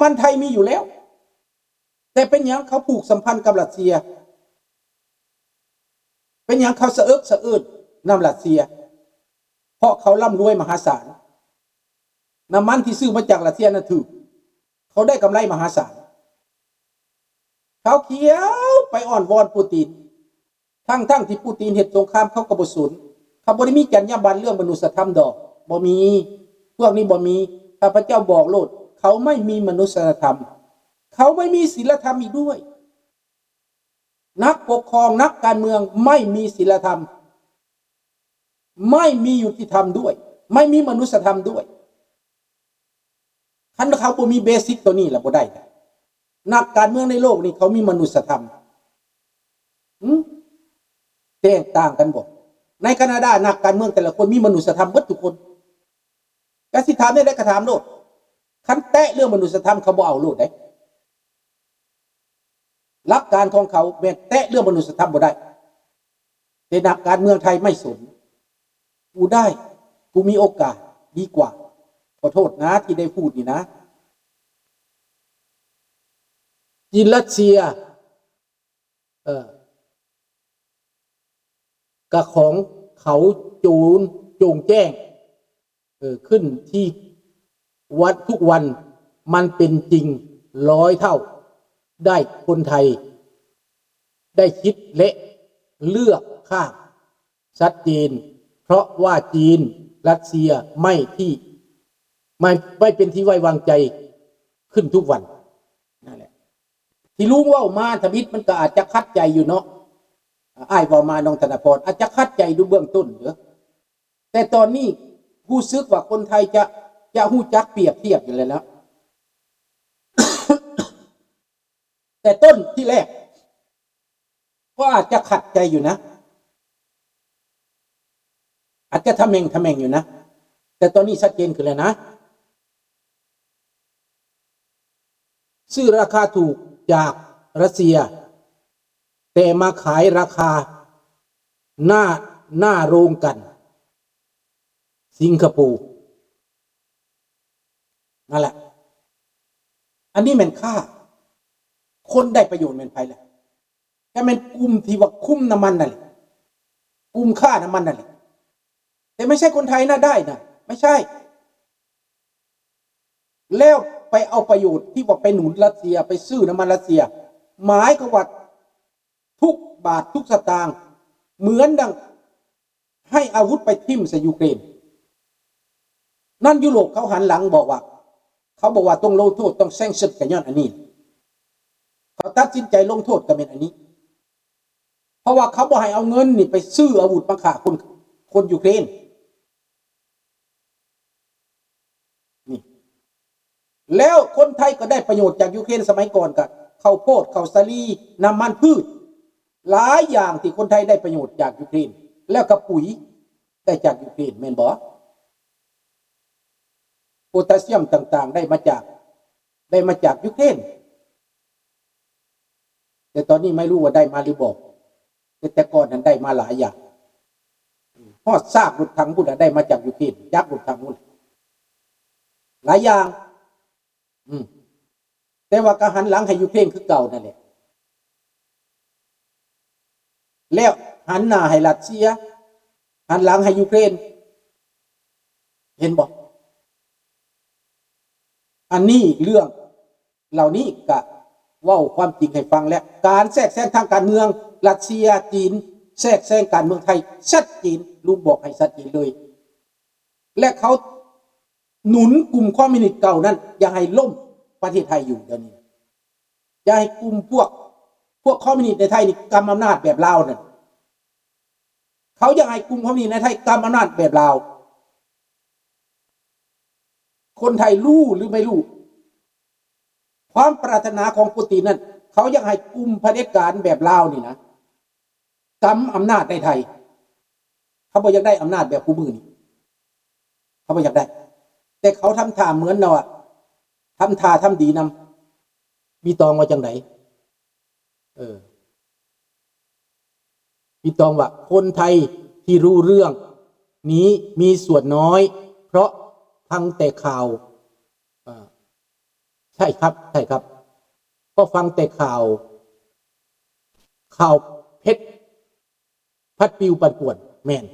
ມັນໄທມີຢູ່ແລ້ວ ແຕ່ເປັນຫຍັງເຂົາຜູກສຳພັນກັບຣັດເຊຍ? ເປັນຫຍັງເຂົາສະເອິກສະເອີນນຳຣັດເຊຍ? ເພາະເຂົາລ່ຳລວຍມະຫາສານ. ນ້ຳມັນທີ່ຊື້ມາຈາກຣັດເຊຍນັ້ນຖືກ, ເຂົາໄດ້ກຳໄລມະຫາສານ. ເຂົາຂຽວໄປອ້ອນວອນປູຕິນ, ທັງໆທີ່ປູຕິນເຮັດສົງຄາມເຂົາກໍບໍ່ສົນ. ເຂົາບໍ່ໄດ້ມີຈັນຍາບັນເລື່ອງມະນຸດສະທຳດອກ, ບໍ່ມີ. ພວກນີ້ບໍ່ມີ. ຂ້າພະເຈົ້າບອກໂລດ, ເຂົາໄມ່ມີມະນຸດສະທຳ, ເຂົາໄມ່ມີສິນລະທຳອີກດ້ວຍ. ນັກປົກຄອງ, ນັກການເມືອງໄມ່ມີສິນລະທຳ, ໄມ່ມີຍຸຕິທຳດ້ວຍ, ໄມ່ມີມະນຸດສະທຳດ້ວຍ. ຄັນເຂົາບໍ່ມີເບສິກໂຕນີ້ລະບໍ່ໄດ້. ນັກການເມືອງໃນໂລກນີ້ເຂົາມີມະນຸດສະທຳ. ຫື? ແຕກຕ່າງກັນບໍ່? ໃນການາດາ ນັກການເມືອງແຕ່ລະຄົນມີມະນຸດສະທຳເບິດທຸກຄົນ. ກະຊິຖາມແນວໃດກະຖາມໂລດ. ຄັນແຕະເລື່ອງມະນຸດສະທຳ ເຂົາບໍ່ເອົາໂລດເດ້. ຫຼັກການຂອງເຂົາແມ່ນແຕະເລື່ອງມະນຸດສະທຳບໍ່ໄດ້. ແຕ່ນັກການເມືອງໄທໄມ່ສົນ. ກູໄດ້, ກູມີໂອກາດດີກວ່າ. ຂໍໂທດນະທີ່ໄດ້ພູດນີ້ນະ. ຈີນຣັດເຊຍ ເອີ ກະຂອງເຂົາໂຈນ ໂຈ່ງແຈ້ງ ເອີ ຂຶ້ນທີ່ວັນ ທຸກວັນ ມັນເປັນຈິງຮ້ອຍເທົ່າ. ໄດ້ຄົນໄທໄດ້ຄິດ ແລະ ເລືອກຂ້າງຊັດເຈນ ເພາະວ່າຈີນ ຣັດເຊຍ ໄມ່ທີ່ ໄມ່ ໄມ່ເປັນທີ່ໄວ້ວາງໃຈຂຶ້ນທຸກວັນ. ນັ້ນແຫຼະ ທີ່ລຸງເວົ້າມາທຳອິດມັນກໍອາດຈະຂັດໃຈຢູ່ເນາະ. ອ້າຍເວົ້າມາ ນ້ອງທະນະພອນ ອາດຈະຂັດໃຈຢູ່ເບື້ອງຕົ້ນເດີ້. ແຕ່ຕອນນີ້ຮູ້ສຶກວ່າຄົນໄທຈະ ຈະຮູ້ຈັກປຽບທຽບຢູ່ແລ້ວເນາະ. ແຕ່ຕົ້ນທີ່ແລກກໍອາດຈະຂັດໃຈຢູ່ນະ, ອາດຈະທະແມ່ງທະແມ່ງຢູ່ນະ, ແຕ່ຕອນນີ້ຊັດເຈນຂຶ້ນແລ້ວນະ. ຊື້ລາຄາຖືກຈາກຣັດເຊຍ ແຕ່ມາຂາຍລາຄາໜ້າ ໜ້າໂລງກັນ ສິງກະໂປ. ນັ້ນແຫຼະ ອັນນີ້ແມ່ນຄ້າ. ຄົນໄດ້ປະໂຫຍດແມ່ນໃຜລະ? ກໍແມ່ນກຸ່ມທີ່ວ່າຄຸມນ້ຳມັນນັ້ນແຫຼະ, ກຸ່ມຄ້ານ້ຳມັນນັ້ນແຫຼະ, ແຕ່ໄມ່ໃຊ່ຄົນໄທນະໄດ້ນະ, ໄມ່ໃຊ່. ແລ້ວໄປເອົາປະໂຫຍດທີ່ວ່າໄປໜູນຣັດເຊຍ, ໄປຊື້ນ້ຳມັນຣັດເຊຍ, ໝາຍຄວາມວ່າທຸກບາດທຸກສະຕາງ ເໝືອນດັ່ງ ໃຫ້ອາວຸດໄປຖິ້ມໃສ່ຢູເຄຣນ. ນັ້ນ ຢູໂຣບເຂົາຫັນຫຼັງບອກວ່າ ເຂົາບອກວ່າຕ້ອງລົງໂທດ, ຕ້ອງ sanction ກໍຍ້ອນອັນນີ້. ເຂົາຕັດສິນໃຈລົງໂທດກໍແມ່ນອັນນີ້, ເພາະວ່າເຂົາບໍ່ໃຫ້ເອົາເງິນນີ້ໄປຊື້ອາວຸດມາຂ້າຄົນ ຄົນຢູເຄຣນ. ນີ້ ແລ້ວຄົນໄທກໍໄດ້ປະໂຫຍດຈາກຢູເຄຣນ. ສະໄໝກ່ອນກໍເຂົ້າໂພດ, ເຂົ້າສາລີ, ນ້ຳມັນພືດ, ຫຼາຍຢ່າງທີ່ຄົນໄທໄດ້ປະໂຫຍດຈາກຢູເຄຣນ. ແລ້ວກໍປຸຍໄດ້ຈາກຢູເຄຣນ ແມ່ນບໍ່? ໂພຕາຊຽມຕ່າງໆໄດ້ມາຈາກ ໄດ້ມາຈາກຢູເຄຣນ. ແຕ່ຕອນນີ້ໄມ່ຮູ້ວ່າໄດ້ມາຫຼືບໍ່, ແຕ່ ແຕ່ກ່ອນນັ້ນໄດ້ມາຫຼາຍຢ່າງ. ຮອດຊາກລົດຖັງພຸ້ນລະໄດ້ມາຈາກຢູເຄຣນ, ຈັກລົດຖັງພຸ້ນ ຫຼາຍຢ່າງ. ອືມ ແຕ່ວ່າກໍຫັນຫຼັງໃຫ້ຢູເຄຣນຄືເກົ່ານັ້ນແຫຼະ, ແລ້ວຫັນໜ້າໃຫ້ຣັດເຊຍ, ຫັນຫຼັງໃຫ້ຢູເຄຣນ. ເຫັນບໍ່? ອັນນີ້ເລື່ອງ ເຫຼົ່ານີ້ກະເວົ້າຄວາມຈິງໃຫ້ຟັງ ແລະ ການແຊກແຊງທາງການເມືອງ ຣັດເຊຍ ຈີນ ແຊກແຊງການເມືອງໄທ ຊັດເຈນ, ລຸງບອກໃຫ້ຊັດເຈນເລີຍ. ແລະ ເຂົາໜູນກຸ່ມຄອມມິວນິດເກົ່ານັ້ນ ຢາກໃຫ້ລົ້ມປະເທດໄທຢູ່ດຽວນີ້. ຢາກໃຫ້ກຸ່ມພວກ ພວກຄອມມິວນິດໃນໄທນີ້ກຳອຳນາດແບບລາວນັ້ນ. ເຂົາຢາກໃຫ້ກຸ່ມຄອມມິວນິດໃນໄທກຳອຳນາດແບບລາວ. ຄົນໄທຮູ້ຫຼືໄມ່ຮູ້ ຄວາມປາດຖະໜາຂອງປູຕິນນັ້ນ ເຂົາຢາກໃຫ້ກຸ່ມຜະເດັດການແບບລາວນີ້ນະ ກຳອຳນາດໃນໄທ. ເຂົາບໍ່ຢາກໄດ້ອຳນາດແບບຄູ່ມື້ນີ້, ເຂົາບໍ່ຢາກໄດ້. ແຕ່ເຂົາທຳທ່າເໝືອນວ່າ ທຳທ່າທຳດີນຳ. ມີຕອງວ່າຈັ່ງໃດ? ເອີ ມີຕອງວ່າ ຄົນໄທທີ່ຮູ້ເລື່ອງນີ້ມີສ່ວນນ້ອຍ ເພາະຟັງແຕ່ຂ່າວ ເອີ ຊ ໃຊ່ຄັບ ໃຊ່ຄັບ. ກໍຟັງແຕ່ຂ່າວ ຂ່າວເພັດພັດປິວປັ່ນປ່ວນ ແມ່ນ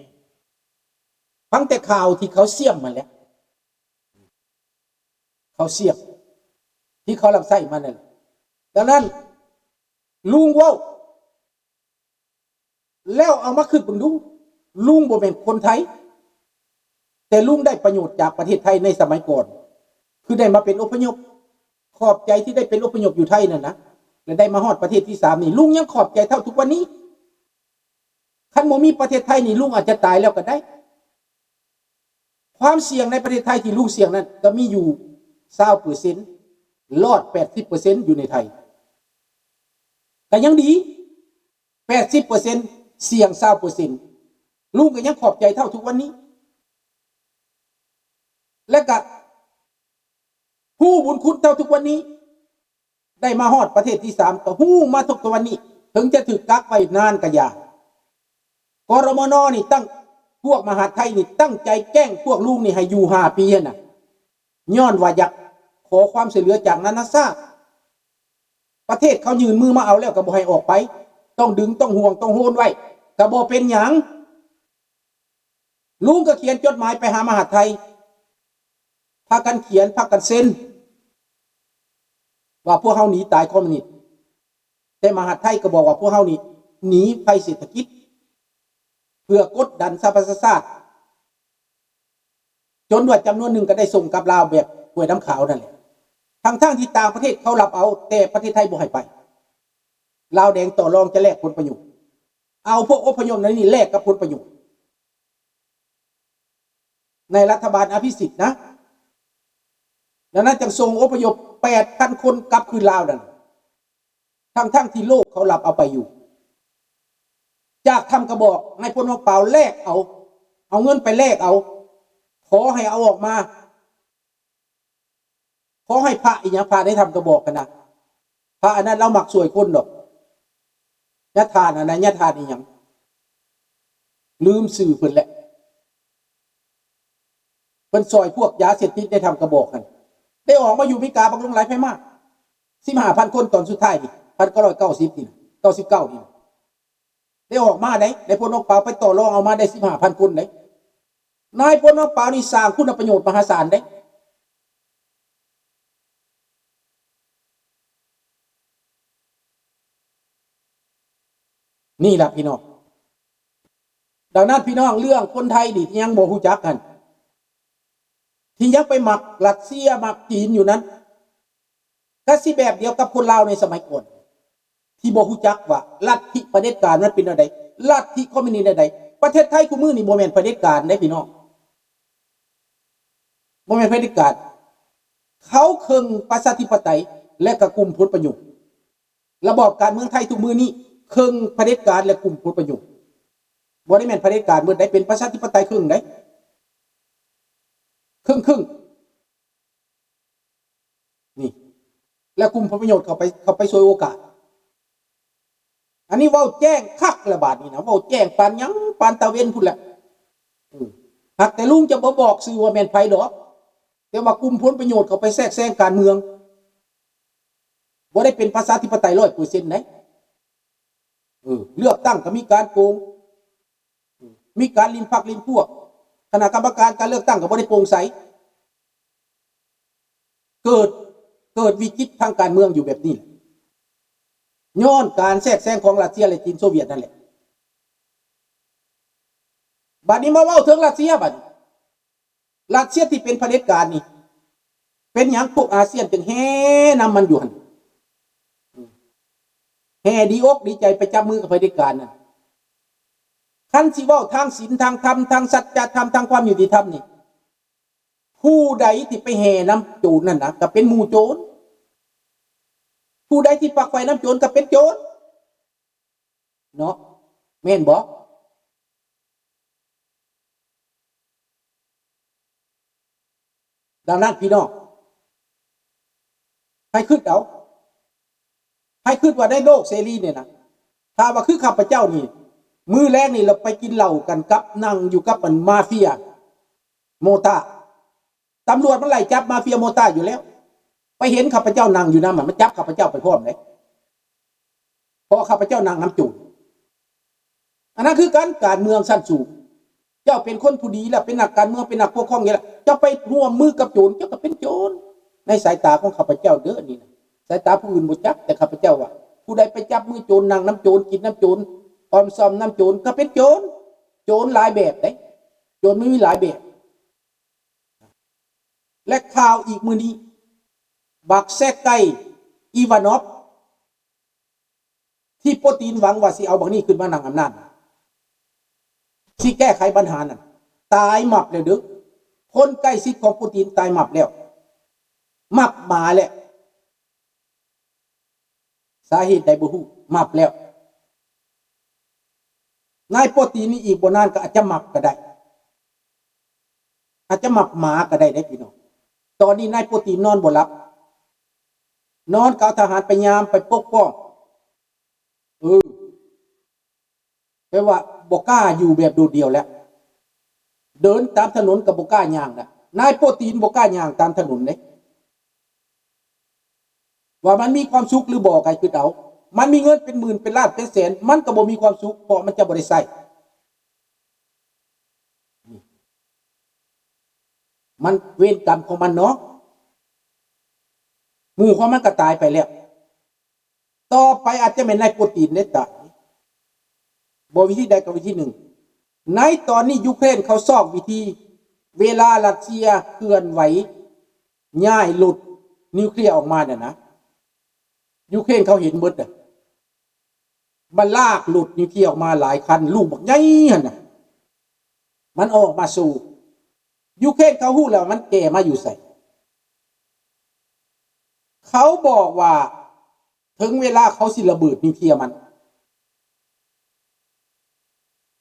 ຟັງແຕ່ຂ່າວທີ່ເຂົາສ່ຽມຫັ້ນແຫຼະ ເຂົາສ່ຽມ ທີ່ເຂົາຮັບໃຊ້ມານັ້ນແຫຼະ. ດັ່ງນັ້ນ ລຸງເວົ້າ ແລ້ວເອົາມາຄິດເບິ່ງດູ, ລຸງບໍ່ແມ່ນຄົນໄທ, ແຕ່ລຸງໄດ້ປະໂຫຍດຈາກປະເທດໄທໃນສະໄໝກ່ອນ, ຄືໄດ້ມາເປັນອົບພະຍົບ. ຂອບໃຈທີ່ໄດ້ເປັນອົບພະຍົບຢູ່ໄທນັ້ນນະ, ແລະ ໄດ້ມາຮອດປະເທດທີສາມນີ້, ລຸງຍັງຂອບໃຈເທົ່າທຸກວັນນີ້. ຄັນບໍ່ມີປະເທດໄທນີ້, ລຸງອາດຈະຕາຍແລ້ວກໍໄດ້. ຄວາມສ່ຽງໃນປະເທດໄທທີ່ລຸງສ່ຽງນັ້ນ ກໍມີຢູ່ຊາວເປີເຊັນ, ລອດແປດສິບເປີເຊັນຢູ່ໃນໄທ ກໍຍັງດີ. ແປດສິບເປີເຊັນ ສ່ຽງຊາວເປີເຊັນ ລຸງກໍຍັງຂອບໃຈເທົ່າທຸກວັນນີ້ ແລະກະຮູ້ບຸນຄຸນເທົ່າທຸກວັນນີ້ ໄດ້ມາຮອດປະເທດທີສາມ ກໍຮູ້ມາທຸກວັນນີ້ ເຖິງຈະຖືກກັກໄວ້ນານກະຢ່າ. ກລມນ ນີ້ຕັ້ງ ພວກມະຫາດໄທນີ້ຕັ້ງໃຈແກ້ງພວກລຸງນີ້ໃຫ້ຢູ່ຫ້າປີຫັ້ນນະ ຍ້ອນວ່າຢາກຂໍຄວາມຊ່ວຍເຫຼືອຈາກນານາຊາດ. ປະເທດເຂົາຍື່ນມືມາເອົາແລ້ວກໍບໍ່ໃຫ້ອອກໄປ, ຕ້ອງດຶງ, ຕ້ອງຫ່ວງ, ຕ້ອງໂຮນໄວ້, ກໍບໍ່ເປັນຫຍັງ. ລຸງກໍຂຽນຈົດໝາຍໄປຫາມະຫາດໄທ, ພາກັນຂຽນ, ພາກັນເຊັນ ວ່າພວກເຮົາໜີຕາຍຄອມມິວນິດ, ແຕ່ມະຫາດໄທກໍບອກວ່າພວກເຮົານີ້ໜີໄພເສດຖະກິດ ເພື່ອກົດດັນສະຫະປະຊາຊາດ. ຈົນວ່າຈຳນວນໜຶ່ງກໍໄດ້ສົ່ງກັບລາວແບບຫ້ວຍນ້ຳຂາວນັ້ນແຫຼະ ທັງໆທີ່ຕ່າງປະເທດເຂົາຮັບເອົາ ແຕ່ປະເທດໄທບໍ່ໃຫ້ໄປ. ລາວແດງຕໍ່ລອງຈະແລກຜົນປະໂຫຍດ, ເອົາພວກອົບພະຍົບໃນນີ້ແລກກັບຜົນປະໂຫຍດ ໃນລັດຖະບານອະພິສິດນະ. ດັ່ງນັ້ນຈຶ່ງສົ່ງອົບພະຍົບແປດພັນຄົນກັບຄືນລາວນັ້ນ ທັງໆທີ່ໂລກເຂົາຮັບເອົາໄປຢູ່ ຈາກຖ້ຳກະບອກ ນາຍພົນວັງປາວແລກເອົາ ເອົາເງິນໄປແລກເອົາ ຂໍໃຫ້ເອົາອອກມາ ຂໍໃຫ້ພະອີຫຍັງ ພະໃນຖ້ຳກະບອກຫັ້ນນະ ພະອັນນັ້ນລາວມັກຊ່ວຍຄົນດອກ ຍາທ່ານອັນນັ້ນ ຍາທ່ານອີຫຍັງ ລືມຊື່ເພິ່ນແຫຼະ. ເພິ່ນຊ່ອຍພວກຢາເສບຕິດໃນຖ້ຳກະບອກຫັ້ນ ໄດ້ອອກມາຢູ່ອາເມລິກາ ບັກຫຼວງຫຼາຍໄພມາກ ສິບຫ້າພັນຄົນ ຕອນສຸດທ້າຍນີ້ ພັນເກົ້າຮ້ອຍເກົ້າສິບນີ້ນະ ເກົ້າສິບເກົ້ານີ້ນະ ໄດ້ອອກມາໄດ໋. ນາຍພົນວັງປາວໄປຕໍ່ລອງເອົາມາໄດ້ສິບຫ້າພັນຄົນໄດ໋. ນາຍພົນວັງປາວນີ້ສ້າງຄຸນປະໂຫຍດມະຫາສານໄດ໋. ນີ້ລະພີ່ນ້ອງ. ດັ່ງນັ້ນພີ່ນ້ອງ ເລື່ອງຄົນໄທນີ້ທີ່ຍັງບໍ່ຮູ້ຈັກຫັ້ນ ທີ່ຍັງໄປມັກຣັດເຊຍ ມັກຈີນຢູ່ນັ້ນ ກະຊິແບບດຽວກັບຄົນລາວໃນສະໄໝກ່ອນ ທີ່ບໍ່ຮູ້ຈັກວ່າລັດທິຜະເດັດການມັນເປັນແນວໃດ, ລັດທິຄອມມິວນິດແນວໃດ. ປະເທດໄທຄູ່ມື້ນີ້ບໍ່ແມ່ນຜະເດັດການເດ້ພີ່ນ້ອງ, ບໍ່ແມ່ນຜະເດັດການ. ເຂົາເຄິ່ງປະຊາທິປະໄຕ ແລະ ກະກຸ່ມຜົນປະໂຫຍດ. ລະບອບການເມືອງໄທທຸກມື້ນີ້ ເຄິ່ງຜະເດັດການ ແລະ ກຸ່ມຜົນປະໂຫຍດ. ບໍ່ໄດ້ແມ່ນຜະເດັດການເບິດໃດ໋, ເປັນປະຊາທິປະໄຕເຄິ່ງໃດ໋, ເຄິ່ງໆ. ນີ້ ແລ້ວກຸ່ມຜົນປະໂຫຍດເຂົ້າໄປ ເຂົ້າໄປສວຍໂອກາດ. ອັນນີ້ເວົ້າແຈ້ງຄັກລະບາດນີ້ນະ, ເວົ້າແຈ້ງປານຫຍັງ ປານຕາເວັນພຸ້ນແຫຼະ. ເອີ ຫາກແຕ່ລຸງຈະບໍ່ບອກຊື່ວ່າແມ່ນໃຜດອກ, ແຕ່ວ່າກຸ່ມຜົນປະໂຫຍດເຂົ້າໄປແຊກແຊງການເມືອງ. ບໍ່ໄດ້ເປັນປະຊາທິປະໄຕຮ້ອຍເປີເຊັນໃດ໋. ເອີ ເລືອກຕັ້ງກໍມີການໂກງ, ມີການຫຼິ້ນພັກຫຼິ້ນພວກ, ຄະນະກຳມະການການເລືອກຕັ້ງກໍບໍ່ໄດ້ໂປ່ງໃສ. ເກີດ ເກີດວິກິດທາງການເມືອງຢູ່ແບບນີ້ແຫຼະ, ຍ້ອນການແຊກແຊງຂອງຣັດເຊຍ ແລະ ຈີນໂຊວຽດນັ້ນແຫຼະ. ບາດນີ້ມາເວົ້າເຖິງຣັດເຊຍບາດນີ້. ຣັດເຊຍທີ່ເປັນຜະເດັດການນີ້ ເປັນຫຍັງພວກອາຊຽນຈຶ່ງແຫ່ນຳມັນຢູ່ຫັ້ນ? ແຫ່ດີອົກດີໃຈໄປຈັບມືກັບຜະເດັດການນັ້ນ. ຄັນຊິເວົ້າທາງສິນທາງທຳ ທາງສັດຈະທຳ ທາງຄວາມຍຸຕິທຳນີ້ ຜູ້ໃດທີ່ໄປແຫ່ນຳໂຈນນັ້ນນະ ກໍເປັນໝູ່ໂຈນ. ຜູ້ໃດທີ່ຝັກໃຝ່ນຳໂຈນກໍເປັນໂຈນ. ເນາະ ແມ່ນບໍ່? ດັ່ງນັ້ນພີ່ນ້ອງ ໃຫ້ຄິດເອົາ, ໃຫ້ຄິດວ່າໃນໂລກເສລີນີ້ນະ ຖ້າວ່າຄືຂ້າພະເຈົ້ານີ້ ມື້ແລງນີ້ລະໄປກິນເຫຼົ້າກັນກັບ ນັ່ງຢູ່ກັບອັນມາເຟຍໂມຕາ, ຕຳຫຼວດມັນໄລ່ຈັບມາເຟຍໂມຕາຢູ່ແລ້ວ. ໄປເຫັນຂ້າພະເຈົ້ານັ່ງຢູ່ນຳ ມັນຈັບຂ້າພະເຈົ້າໄປພ້ອມເດ້. ເພາະຂ້າພະເຈົ້ານັ່ງນຳໂຈນ. ອັນນັ້ນຄືການ ການເມືອງຊັ້ນສູງ. ເຈົ້າເປັນຄົນຜູ້ດີແລ້ວ ເປັນນັກການເມືອງ ເປັນນັກປົກຄອງແລ້ວ ເຈົ້າໄປຮ່ວມມືກັບໂຈນ ເຈົ້າກໍເປັນໂຈນ ໃນສາຍຕາຂອງຂ້າພະເຈົ້າເດີ້ ອັນນີ້ນະ. ສາຍຕາຜູ້ອື່ນບໍ່ຈັກ ແຕ່ຂ້າພະເຈົ້າວ່າ ຜູ້ໃດໄປຈັບມືໂຈນ ນັ່ງນຳໂຈນ ກິນນຳໂຈນ ອອມຊອມນຳໂຈນ ກໍເປັນໂຈນ. ໂຈນຫຼາຍແບບເດ້ ໂຈນມັນມີຫຼາຍແບບ. ແລະ ຂ່າວອີກມື້ນີ້ ບັກເຊກໄກ ອີວານອບ ທີ່ໂປຕິນຫວັງວ່າຊິເອົາບັກນີ້ຂຶ້ນມານັ່ງອຳນາດ ຊິແກ້ໄຂບັນຫານັ້ນ ຕາຍໝັບແລ້ວເດີ້. ຄົນໃກ້ຊິດຂອງໂປຕິນຕາຍໝັບແລ້ວ ໝັບໝາແລ້ວ. ສາເຫດໃດບໍ່ຮູ້ ໝັບແລ້ວ. ນາຍໂປຕິນນີ້ອີກບໍ່ນານກໍອາດຈະໝັບກໍໄດ້ ອາດຈະໝັບໝາກໍໄດ້ເດ້ພີ່ນ້ອງ. ຕອນນີ້ນາຍໂປຕິນນອນບໍ່ຫຼັບ ນອນກໍເອົາທະຫານໄປຍາມ ໄປປົກປ້ອງ. ເອີ ແປວ່າບໍ່ກ້າຢູ່ແບບໂດດດ່ຽວແລ້ວ ເດີນຕາມຖະໜົນກໍບໍ່ກ້າຍ່າງແລ້ວ. ນາຍໂປຕິນບໍ່ກ້າຍ່າງຕາມຖະໜົນເດ້. ວ່າມັນມີຄວາມສຸກຫຼືບໍ່ ໃຜຄິດເອົາ. ມັນມີເງິນເປັນໝື່ນ ເປັນລ້ານ ເປັນແສນ ມັນກໍບໍ່ມີຄວາມສຸກ ເພາະມັນຈະບໍ່ໄດ້ໃຊ້. ມັນເວນກຳຂອງມັນເນາະ. ໝູ່ຂອງມັນກໍຕາຍໄປແລ້ວ. ຕໍ່ໄປອາດຈະແມ່ນນາຍໂປຕິນເດ້ຕາຍ. ບໍ່ ວິທີໃດກໍວິທີໜຶ່ງ. ໃນຕອນນີ້ຢູເຄຣນເຂົາຊອກວິທີ ເວລາຣັດເຊຍເຄື່ອນໄຫວຍ້າຍລົດນິວເຄລຍອອກມານັ້ນນະ ຢູເຄຣນເຂົາເຫັນໝົດນະ. ມັນລາກລົດນິວເຄລຍອອກມາຫຼາຍຄັນ ລູກບັກໃຫຍ່ຫັ້ນນະ ມັນເອົາອອກມາໂຊ. ຢູເຄຣນເຂົາຮູ້ແລ້ວວ່າມັນແກ່ມາຢູ່ໃສ. ເຂົາບອກວ່າເຖິງເວລາເຂົາຊິລະເບີດນິວເຄລຍມັນ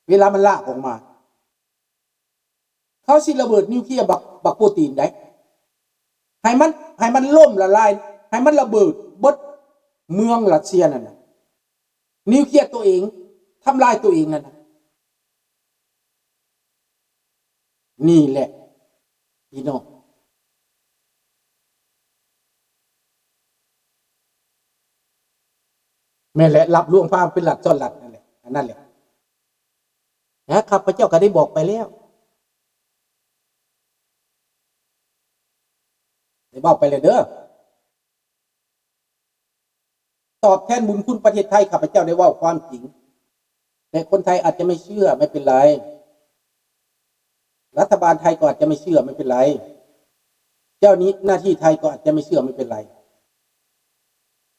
ເວລາມັນລາກອອກມາ ເຂົາຊິລະເບີດນິວເຄລຍບັກ ບັກໂປຕິນໃດ໋ ໃຫ້ມັນ ໃຫ້ມັນລົ້ມລະລາຍ ໃຫ້ມັນລະເບີດເບິດເມືອງຣັດເຊຍນັ້ນນະ ນິວເຄລຍຕົວເອງ ທຳລາຍຕົວເອງນັ້ນນະ. ນີ້ແຫຼະພີ່ນ້ອງ ແມ່ນແຫຼະ ລັບລວງພາເປັນລັດຊ້ອນລັດນັ້ນແຫຼະ ອັນນັ້ນແຫຼະ. ແລະ ຂ້າພະເຈົ້າກໍໄດ້ບອກໄປແລ້ວ ໄດ້ເວົ້າໄປແລ້ວເດີ້. ຕອບແທນບຸນຄຸນປະເທດໄທ ຂ້າພະເຈົ້າໄດ້ເວົ້າຄວາມຈິງ ແຕ່ຄົນໄທອາດຈະໄມ່ເຊື່ອ ໄມ່ເປັນໄລ ລັດຖະບານໄທກໍອາດຈະໄມ່ເຊື່ອ ໄມ່ເປັນໄລ ເຈົ້າໜ້າທີ່ໄທກໍອາດຈະໄມ່ເຊື່ອ ໄມ່ເປັນໄລ.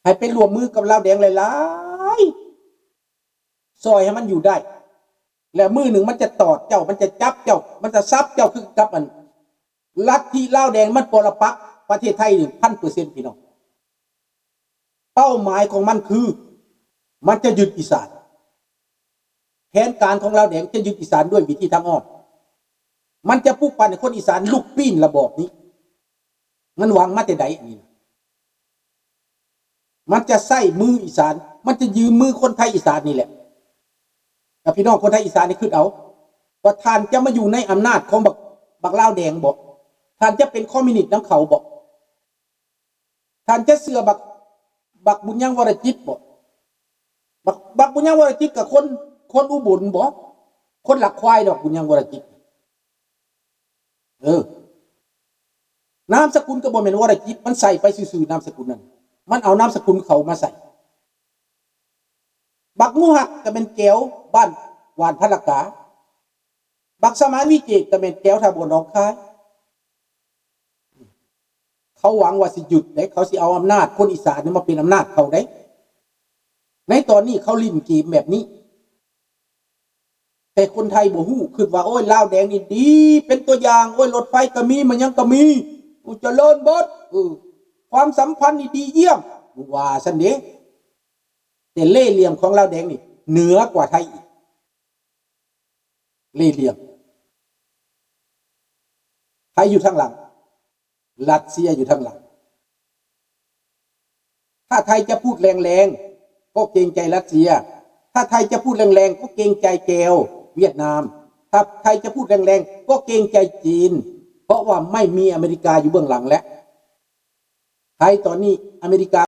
ໃຫ້ໄປຮ່ວມມືກັບລາວແດງຫຼາຍໆ ຊ່ອຍໃຫ້ມັນຢູ່ໄດ້ ແລ້ວມື້ໜຶ່ງມັນຈະຕອດເຈົ້າ ມັນຈະຈັບເຈົ້າ ມັນຈະສັບເຈົ້າ ຄືກັບອັນລັດທິລາວແດງ ມັນປໍລະປັກປະເທດໄທນີ້ ພັນເປີເຊັນ ພີ່ນ້ອງ. ເປົ້າໝາຍຂອງມັນຄື ມັນຈະຍຶດອີສານ. ແຜນການຂອງລາວແດງຈະຍຶດອີສານດ້ວຍວິທີທາງອ້ອມ. ມັນຈະປຸກປັ່ນໃຫ້ຄົນອີສານລຸກປີ້ນລະບອບນີ້. ມັນຫວັງມາແຕ່ໃດອັນນີ້? ມັນຈະໃຊ້ມືອີສານ, ມັນຈະຢືມມືຄົນໄທອີສານນີ້ແຫຼະ. ແລ້ວພີ່ນ້ອງຄົນໄທອີສານນີ້ຄິດເອົາ ວ່າທ່ານຈະມາຢູ່ໃນອຳນາດຂອງບັກ, ບັກລາວແດງບໍ? ທ່ານຈະເປັນຄອມມິວນິດນຳເຂົາບໍ? ທ່ານຈະເຊື່ອບັກ, ບັກບຸນຍັງ ວໍລະຈິດບໍ? ບັກ, ບັກບຸນຍັງ ວໍລະຈິດກໍຄົນ, ຄົນອຸບົນບໍ? ຄົນລັກຄວາຍດອກ ບຸນຍັງ ວໍລະຈິດ. ເອີ ນາມສະກຸນກໍບໍ່ແມ່ນ ວໍລະຈິດ, ມັນໃສ່ໄປຊື່ໆ ນາມສະກຸນນັ້ນ, ມັນເອົານາມສະກຸນເຂົາມາໃສ່. ບັກໜູຮັກກໍແມ່ນແກວ ບ້ານຫວານພະລະກາ. ບັກສະໝານວິເຈດກໍແມ່ນແກວທ່າບ່ອນໜອງຄາຍ. ເຂົາຫວັງວ່າຊິຢຸດເດ້, ເຂົາຊິເອົາອຳນາດຄົນອີສານນີ້ມາເປັນອຳນາດເຂົາເດ້. ໃນຕອນນີ້ເຂົາຫຼິ້ນເກມແບບນີ້, ແຕ່ຄົນໄທບໍ່ຮູ້, ຄິດວ່າ ໂອ້ຍ ລາວແດງນີ້ດີ, ເປັນຕົວຢ່າງ, ໂອ້ຍ ລົດໄຟກໍມີ, ມາຫຍັງກໍມີ, ໂອ້ຍ ຈະເລີນເບິດ, ເອີ, ຄວາມສຳພັນນີ້ດີຢ້ຽມ, ວ່າຊັ້ນເດ້. ແຕ່ເລ່ຫຼ່ຽມຂອງລາວແດງນີ້ເໜືອກວ່າໄທອີກ. ເລ່ຫຼ່ຽມ. ໃຜຢູ່ທາງຫຼັງ? ຣັດເຊຍຢູ່ທາງຫຼັງ. ຖ້າໄທຈະພູດແຮງໆ ກໍເກງໃຈຣັດເຊຍ. ຖ້າໄທຈະພູດແຮງໆ ກໍເກງໃຈແກວ ຫວຽດນາມ. ຖ້າໄທຈະພູດແຮງໆ ກໍເກງໃຈຈີນ, ເພາະວ່າໄມ່ມີອາເມລິກາຢູ່ເບື້ອງຫຼັງແລ້ວ. ໄທຕອນນີ້ ອາເມລິກາ